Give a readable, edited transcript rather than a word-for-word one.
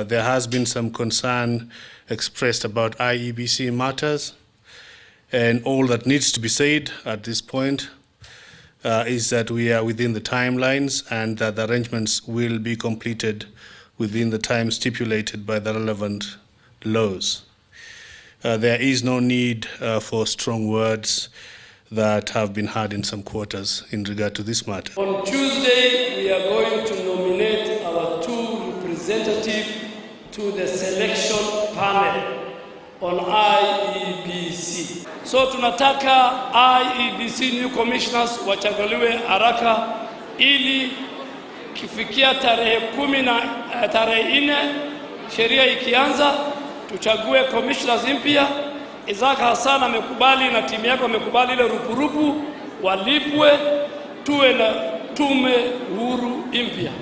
There has been some concern expressed about IEBC matters, and all that needs to be said at this point is that we are within the timelines and that the arrangements will be completed within the time stipulated by the relevant laws. There is no need for strong words that have been heard in some quarters in regard to this matter. On Tuesday, we are going to nominate our two representatives to the selection panel on IEBC. So tunataka IEBC new commissioners wachaguliwe haraka ili kifikia tarehe 10 na tarehe 4 sheria ikianza tuchague commissioners mpya. Isaac Hassan amekubali na timu yake wamekubali ile rupurupu, walipwe, tuwe na tume huru mpya.